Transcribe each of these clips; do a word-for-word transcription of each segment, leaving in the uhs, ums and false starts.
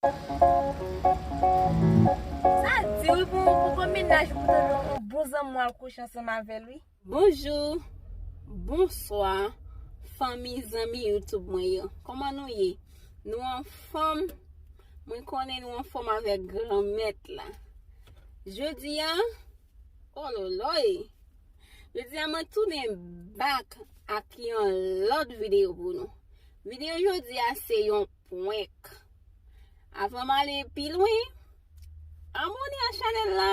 Sa di wi pou, pou, pou mennaj ou, pou tande yon bon zanmi w al kouche ansanm avè l wi. Bonjou, bonswa, fanmi, zanmi YouTube mwen yo. Kòman nou ye? Nou anfòm? Mwen konnen nou anfòm avèk Granmèt la. Jodi a, ololoy! Jodi a mwen tounen back ak yon lòt videyo pou nou. Videyo jodi a se yon prank. Avan m ale pi lwen, abòne a chanèl la,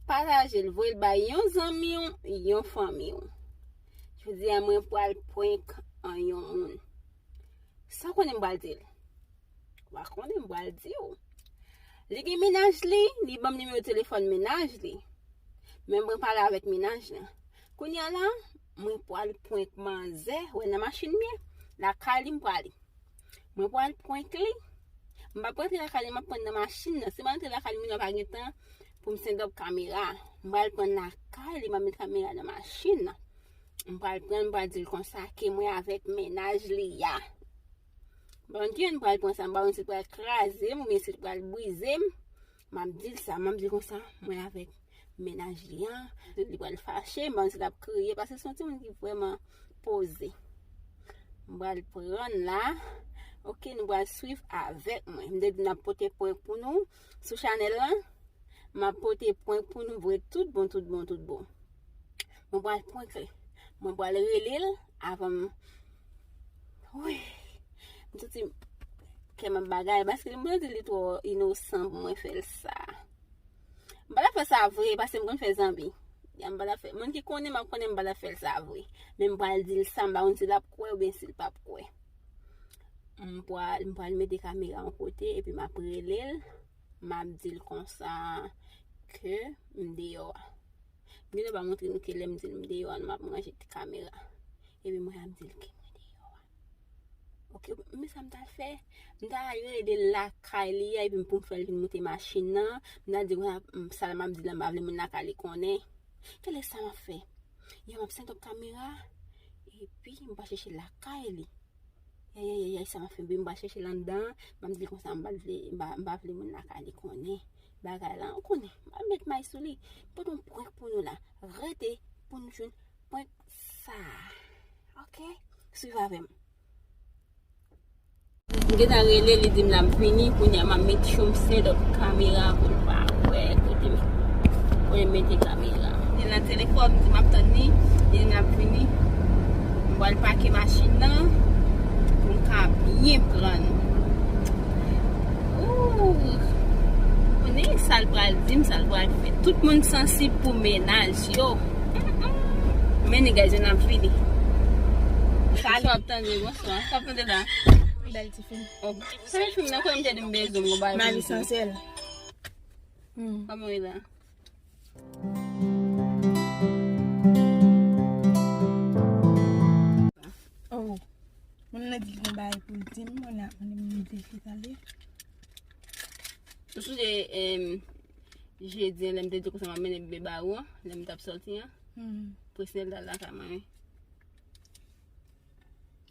pataje l, voye l bay yon zanmi w, yon fanmi w. Jodi a mwen pral prank an yon moun. Sa w konnen m pral di l? Ou pa konnen m pral di w. Li gen mennaj li, li ban m nimewo telefòn mennaj li. Men mwen pale avèk mennaj lan. Kounye a la, mwen pral prank manzè, wè nan machin m ye, lakay li m prale. Mwen pral prank li. M p ap rantre lakay li, m ap pran nan machin nan. Si m antre lakay li, moun yo pa gen tan pou m set up kamera. M pral pran lakay li, m ap met kamera nan machin nan. M pral pran, m pral di l konsa ke mwen avèk mennaj li a. Bon, ki jan m pral pran sa? M pa konn si l pral kraze m oubyen si l pral brize m. M ap di l sa, m ap di l konsa, mwen avèk mennaj li an, li pral fache, m pa konn si l ap kriye, paske se yon timoun ki vrèman poze. M pral pran l la. Oke, nou pral swiv avèk mwen. M te di n ap pote prank pou nou sou chanèl lan. M ap pote prank pou nou vre tout bon, tout bon, tout bon. Mwen pral prank li. Mwen pral rele l avan m. Wi. M santi kè m ap bagay. Paske mwen santi li twò inosan pou mwen fè l sa. M pa ta fè sa vre, paske m konn fè zanmi. Ya m pa ta fè. Moun ki konnen m ap konnen m pa ta fè l sa vre. Men m pral di l sa, m pa konn si l ap kwè oubyen si l p ap kwè. M pral, m pral mete kamera yon kote, epi m ap rele l. M ap di l konsa ke m deyò a. M gentan pa montre nou kilè m di l m deyò a, m ap ranje ti kamera. Epi mwen ap di l ke mwen deyò a. Oke, men sa m t al fè? M t al rele l lakay li a, epi m pou m fè l vin moute machin nan. M t al di konsa, m, sa m ap di l la, m pa vle moun lakay li konnen. Kilè sa m ap fè? Ya m ap set up kamera, epi m pa chèche lakay li. Yay, yay, yay, yay, sa m ap fè, m pral chèche l anndan, m ap di l konsa, m pa vle, m pa, m pa vle moun lakay li konnen bagay la, ou konnen, m ap met may sou li, pote yon prank pou nou la, rete pou nou jwenn prank sa, oke? Swiv avè m. M gentan rele, li di m l ap vini, kounye a m ap met chonm set up kamera pou l pa wè kote m, kote m mete kamera. Li nan telefòn, m di m ap tann li, li di l ap vini. M pral pake machin nan pou m ka byen pran. Ooh. Konnen sa l pral di m, sa l pral fè. Tout moun sansib pou mennaj yo. Men nèg yo ap vini. Sa l ap tande, bonswa. Sa ap tande la. Bèl ti fim. Oh. Sa fim nan, konnen m te di m bezwen m gon bagay. Mavi Sansèl. Hmm. Kòman w ye la? Oh. Moun nan di l gen bagay pou l di m, moun nan, moun nan di l ki pale. Ou sonje, em, jedi an, lè m te di konsa m ap mennen bebe ba ou an, lè m t ap sòti an? Hmm. Presnel t al lakay mwen, wi.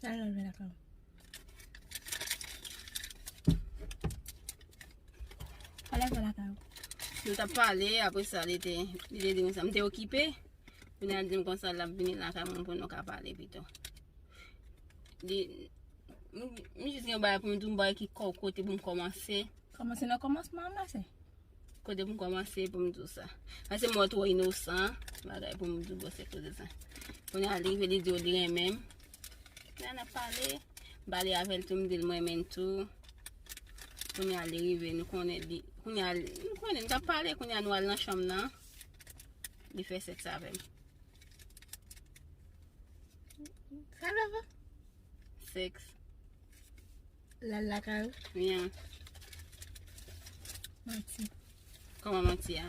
Sa l al fè lakay ou? Sa l al fè lakay ou? Nou t ap pale, apre sa, li te, li te di konsa, m te okipe. Kounye a, l di m konsa, l ap vini lakay mwen pou nou ka pale pito. Li, m, m jis gen yon bagay pou m di w, yon bagay ki kò-, kote pou m kòmanse. Kòmanse nan kòmansman an, ma sè. Kote pou m kòmanse pou m di w sa? Paske m wè w twò inosan, bagay pou m di w bò se koze sa. Kounye a li rive, li di w li renmen m. Kounye a n ap pale, m pale avè l tou, m di l m renmen l tou. Kounye a li rive, nou konnen li, kounye a, nou konnen, nou t ap pale, kounye a nou al nan chanm nan. Li fè sèks avè m. Sa l ap fè? Sèks. L al lakay ou? Wi. Manti. Kòman manti a?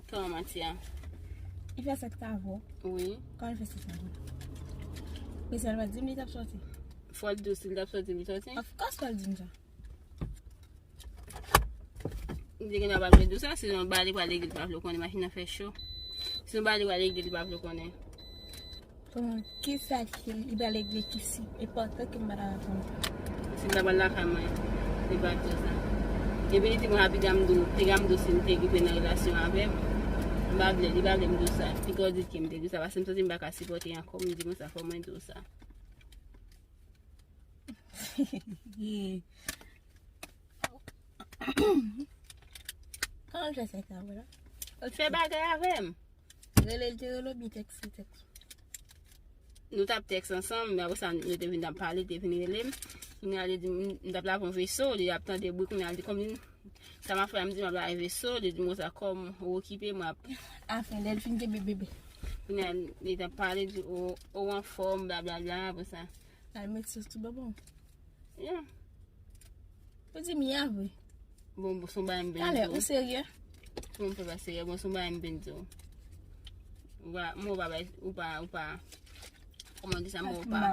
Kòman manti a? Li fè sèks avè w? Wi. Kòman l fè sèks avè w? Men sa l pa t di m li t ap sòti? Fò l di w si l t ap sòti, li sòti? Of course fò l di m sa. M te gentan pa vle di w sa, se yon bagay li pral regle, li pa vle w konnen, machin nan fè cho. Se yon bagay li pral regle, li pa vle w konnen. Bon, kisa ki li pral regle ki si enpòtan ke m pa ta konn. Si m ta pral lakay mwen, li pa t di w sa. Epi li di mwen, a, piga m di w, piga m di w si m te rive nan relasyon avè m. M pa vle, li pa vle m di w sa. Piga w di ke m te di w sa, paske m santi m pa ka sipòte ankò, m di mwen sa, fò mwen di w sa. Yeah. Kòman l fè sa, sa, vre? L fè bagay avè m. Rele l te rele w, byen tèks li tèks. Nou t ap tèks ansanm, men apre sa, nou te vin ap pale, te vin rele m. Kounye a, li di m, m t ap lave yon veso, li ap tande bri, kounye a, li di, "Konbyen sa m ap fè?" M di, "M ap lave veso." Li di m konsa, "Kòm ou okipe, m ap." Afen, lè l fin kenbe bebe. Kounye a, li t ap pale, di, "O, o, anfòm, blablabla," apre sa. Al met sos tou bò bon. Yeah. Ou di m ya vre. Bon, bon, se yon bagay m vin di w. Talè, ou serye? Bon, m pa serye. Bon, se yon bagay m vin di w. Ou pa, mwen ou pa bay, ou pa, ou pa, kòman di sa, mwen ou pa,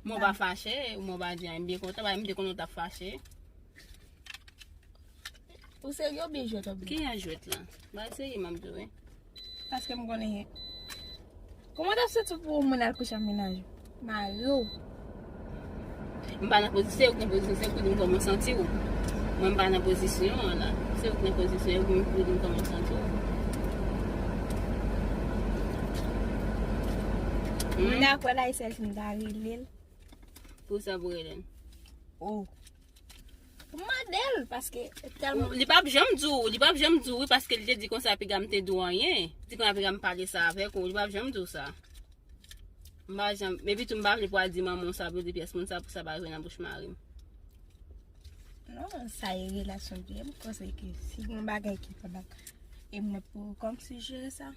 mwen ou pa fache, mwen ou pa di anyen, m byen kontan, paske m te konnen ou t ap fache. Ou serye oubyen jwèt w ap jwe? Ki jan jwèt la? Bagay serye m ap di w, wi. Paske m konnen. Kòman w t ap santi w pou yon moun al kouche ak mennaj ou? Mari w. M pa nan pozisyon, se ou ki nan pozisyon, se ou ki di m kòman w santi w. Mwen, m pa nan pozisyon an la. Se ou ki nan pozisyon, se ou ki di m kòman w santi w. Hmm? M dakò la, e sèl si m ta rele l. Pou sa pou rele l. Oh. Pou mande l, paske tèlman. Li p ap janm di w, li p ap janm di w wi, paske li te di konsa piga m te di w anyen. Di konsa piga m pale sa avèk ou, li p ap janm di w sa. M pa janm, epi tou m pa vle pou al di manman w sa pou di pyès moun sa, pou sa pa rive nan bouch mari m. Non, sa e relasyon m ye, m panse ke si gen yon bagay ki pa bak, e mwen pou kòmsi jere sa.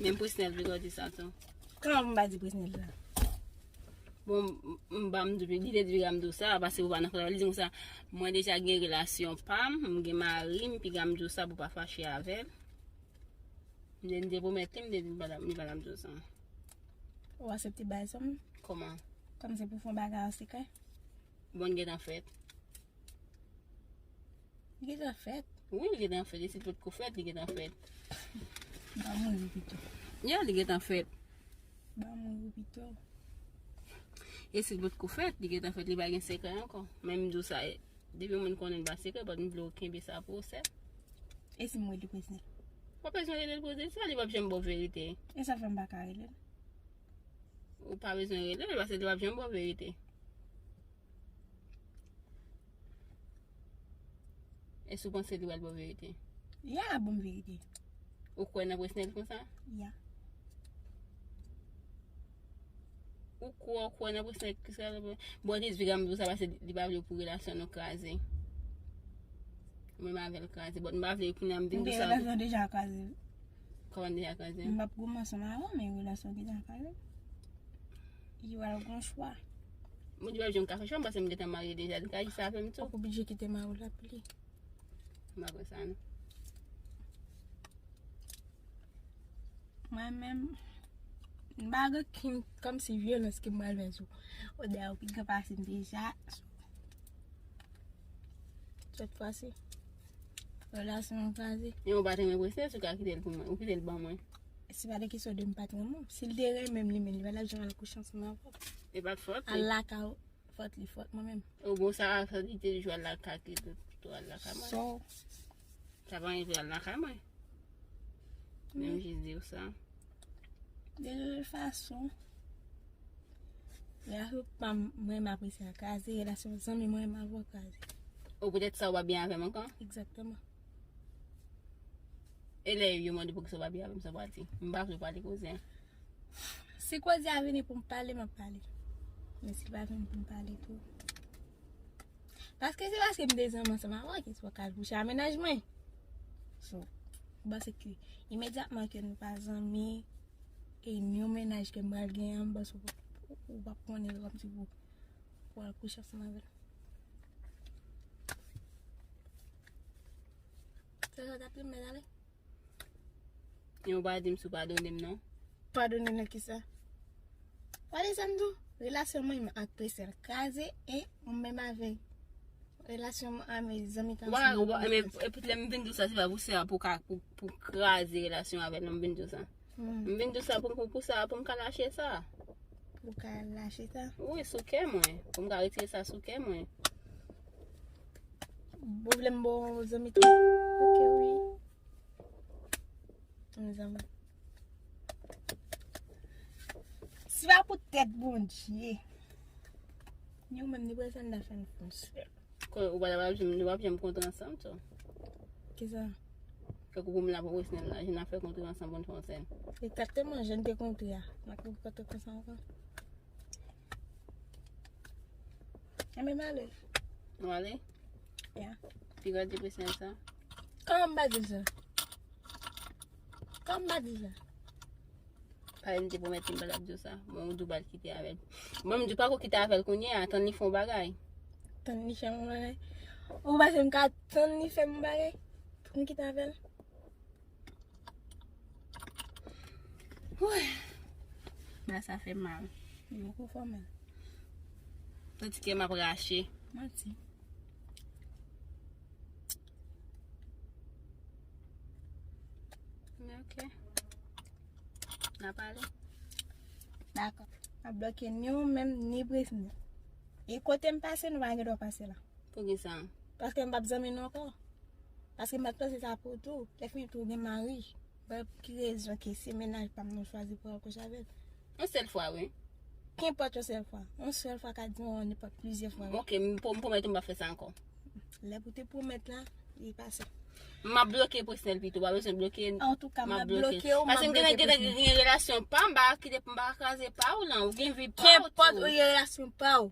Menm Prisnel vle di sa tou. Kòman pou m pa di Prisnel sa? Bon, m, m pa m di, li te di piga m di w sa, paske ou pa nan fòt, li di konsa, mwen deja gen relasyon pa m, m gen mari m, piga m di w sa pou pa fache avè l. M te, m te pwomèt li, m te di li pa ta, li pa ta m di w sa. Ou aksepte bay sòm? Kòman? Kòm se pou fè yon bagay an sekrè? Bon, l gentan fèt. Li gentan fèt? Wi, li gentan fèt. E si l potko fèt, li gentan fèt. Ba mouri pito. Ya, li gentan fèt. Ba mouri pito. E si l potko fèt, li gentan fèt, li pa gen sekrè ankò. Men m di w sa, depi yon moun konnen l pa sekrè, but m vle w kenbe sa pou ou sèl. E si m rele Presnel? Ou pa bezwen rele l pou di sa, li p ap janm ba w verite. E sa fè m pa ka rele l? Ou pa bezwen rele l, paske li p ap janm ba w verite. Èske w panse li pral ba w verite? Ya, l ap ban m verite. Ou kwè nan Presnel konsa? Ya. Ou kwè, ou kwè nan Presnel konsa? Bon, li di piga m di w sa paske li pa vle pou relasyon nou kraze. Mwen m avè l kraze. Bon, m pa vle pou nan m vin di sa. Men relasyon deja kraze. Kòman deja kraze? M p ap goumen ansanm avè w, men relasyon deja kraze. Li pral gon chwa. Bon, li pa janm ka fè chwa, m panse m gentan marye deja. Li ka di sa avè m tou. Ou oblije kite mari w la pou li. M pa kwè sa, non. Mwen menm, m pa gen okenn kòmsi vyolans ke m pral fè sou ou. Ou dèyè ou pi gran pase m deja. Sèt fwa si, relasyon an kraze. E ou pa t renmen Presnel, si w ka kite l pou mwen, ou kite l ban mwen. Se pa de kesyon de m pa t renmen w. Si l te renmen m li menm, li pa t ap janm al kouche ansanm avè w. E pa t fòt li. Al lakay ou, fòt li, fòt mwen menm. O bon, sa, sa li te jwe al lakay li, tou, tou al lakay mwen. So, sa pa anyen pou al lakay mwen. Men m jis di w sa. De tout fason, relasyon pa m, mwen m apresye a kraze, relasyon zanmi mwen m avè w kraze. O poutèt sa ou pa byen avè m ankò? Egzakteman. E lè yo mande poukisa w pa byen avè m, sa w pral di? M pa vle pale koze an. Si koze a vini pou m pale, m ap pale. Men si l pa vini pou m pale tou. Paske se paske m te zanmi ansanm avè w ki fè w ka al kouche a mennaj mwen. So, m panse ke imedyatman ke nou pa zanmi, e ni yon mennaj ke m pral genyen an, m panse ou, ou, ou p ap konnen l kòmsi pou, pou al kouche ansanm avè l. Se sa w t ap di m, men ale. E ou pa di m si w padone m, non? Padone nan kisa? Padone sa m di w? Relasyon mwen menm ak Presnel kraze e ou menm avè relasyon mwen avè zanmi tan. Ou pa, ou pa, men, epi lè m vin di w sa, se pa pou sa, pou ka, pou, pou kraze relasyon avè l, non, m vin di w sa. M vin di w sa pou, pou, pou sa, pou m ka lache sa. Pou w ka lache sa? Wi, sou kè mwen. Pou m ka retire sa sou kè mwen. Ou vle m ba w zanmi tou? Ok, wi. Mezanmi. Si pa pou tèt Bondye, ni ou menm, ni Bresnel n ta fè n fè yon sèl. Kò, ou pa t ap janm, nou p ap janm kontre ansanm, tou. Kisa? Fèk ou pou m la pou Bresnel la, jan n ap fè kontre ansanm pou n fè yon sèn. Egzakteman, jan n te kontre a. N ap kontre konsa ankò. Enben, m ale. Nou ale? Ya. Piga di Bresnel sa. Kòman m pa di sa? Kòman m pa di sa? Pale m te pwomèt li m pa t ap di w sa. Bon, ou di w pral kite avè l. Bon, m di w pako kite avè l kounye a, tann li fè yon bagay. Tann li fè yon bagay? Ou panse m ka tann li fè yon bagay pou m kite avè l? Wouy. Bagay sa fè mal. Li poko fè mal. Santi kè m ap rache. Manti. Men ok. N a pale. Dakò. M ap bloke ni ou menm, ni Bresnel. E kote m pase, nou pa gen dwa pase la. Poukisa? Paske m p ap zanmi nou ankò. Paske m pa t panse sa pou tou. Lè fini tou, ou gen mari. Bon, pou ki rezon ke se mennaj pa m nan w chwazi pran kouche avè l? Yon sèl fwa, wi. Kenpòt yon sèl fwa. Yon sèl fwa ka di yon nenpòt plizyè fwa, wi. Ok, m pwo-, m pwomèt ou m p ap fè sa ankò. Lè pou te pwomèt la, li pase. M ap bloke Bresnel pito, pa bezwen bloke. Antouka, m ap bloke w, m ap bloke Bresnel. Paske m gen, gen, gen relasyon pa m, m pa kite, m pa kraze pa w lan, ou gen vi pa w tou. Kenpòt, ou gen relasyon pa w.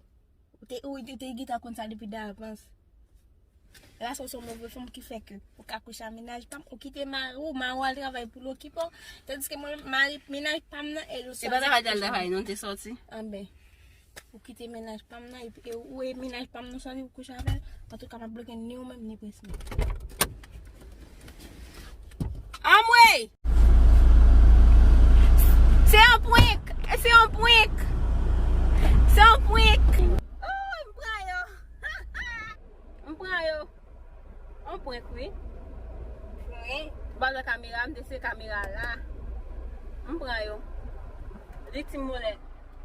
Ou te, ou te, te gentan konn sa depi davans. Rason se yon move fanm ki fè ke ou ka kouche ak mennaj pa m, ou kite mari w, mari w al travay pou l okipe w. Tandiske mwen, mari, mennaj pa m nan, e l swazi kouche avè m. E pa travay, travay, non, te sòti. Anben, ou kite mennaj pa m nan, epi, e ou e mennaj pa m nan sòti pou kouche avè l. Antouka, m ap bloke ni ou menm, ni Bresnel. Anmwey! Se yon prank! Se yon prank! Se yon prank! Oh, m pran yo! M pran yo! Yon prank, wi. Wi. Ou pa wè kamera, m te se kamera la. M pran yo. Di Team Molène.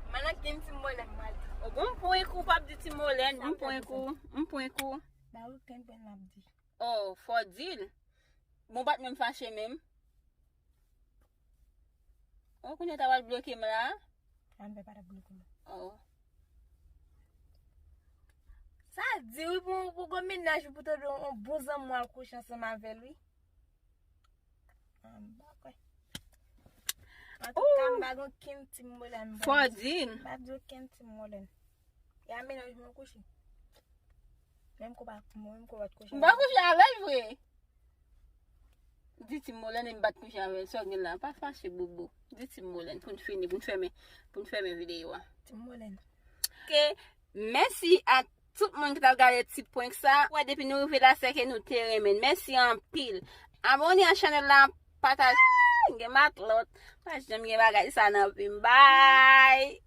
Mwen nan Team Molène, m pral di. Oh, bon, m prank ou, p ap di Team Molène, m prank ou, m prank ou. Ba ou kenn prank m ap di. Oh, fò di l. Bon, pa t menm fache menm. Oh, kounye a ta pral bloke m la. Sa m fè pa t ap bloke m. Oh. Sa di wi pou, pou gwo mennaj ou pou tande yon bon zanmi w al kouche ansanm avè l wi. Ah, m pa kwè. Antouka, m pa gen okenn Team Molène. Fò di l. M pa di okenn Team Molène. E a mennaj mwen kouche. Menm kou pa, menm kou pa t kouche. M pa kouche avè l vre. Di Team Molène e m pa t kouche avè l. Sa w gen la, pa fache bobo. Di Team Molène pou n fini, pou n fèmen, pou n fèmen videyo a. Team Molène. Ok, mèsi a tout moun ki t ap gade ti prank sa. Wè, depi nou rive la, se ke nou te renmen. Mèsi anpil. Abòne a chanèl la, pataje. Gen matlòt. Pa janm gen bagay sa nan vi m. Bye.